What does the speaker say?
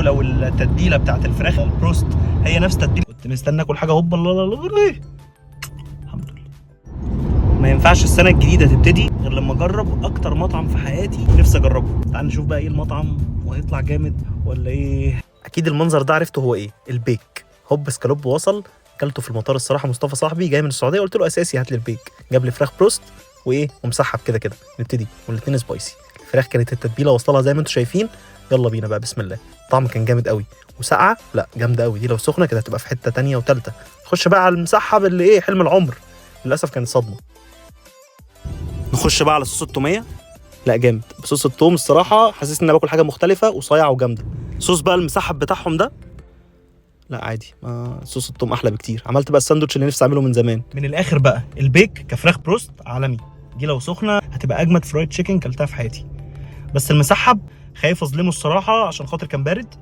لو التتبيله بتاعت الفراخ البروست هي نفس تتبيله، كنت مستني اكل حاجة هوب. الله الله الله، الحمد لله. ما ينفعش السنة الجديدة تبتدي غير لما اجرب اكتر مطعم في حياتي نفسي اجربه. تعال نشوف بقى ايه المطعم، وهيطلع جامد ولا ايه. اكيد المنظر ده عرفته هو ايه، البيك. هوب سكالوب وصل، اكلته في المطار الصراحه. مصطفى صاحبي جاي من السعوديه، قلت له اساسي هات لي البيك، جاب لي فراخ بروست وايه ومسحب كده كده. نبتدي، والاثنين spicy. الفراخ كانت التتبيله واصله لها زي ما انتم شايفين. يلا بينا بقى، بسم الله. الطعم كان جامد قوي، وسقعه لا جامدة قوي، دي لو سخنة كده هتبقى في حتة تانية وتالتة. خش بقى على المسحب اللي ايه حلم العمر، للاسف كانت صدمه. نخش بقى على صوص التوميه، لا جامد بصوص التوم الصراحه، حاسس ان انا باكل حاجة مختلفة وصايعه وجامده. صوص بقى المسحب بتاعهم ده لا عادي، ما صوص التوم احلى بكتير. عملت بقى الساندوتش اللي نفسي اعمله من زمان. من الاخر بقى البيك كفراخ بروست عالمي، دي لو سخنة هتبقى اجمد fried chicken كلتها في حياتي. بس المسحب خايف اظلمه الصراحة عشان خاطر كان بارد.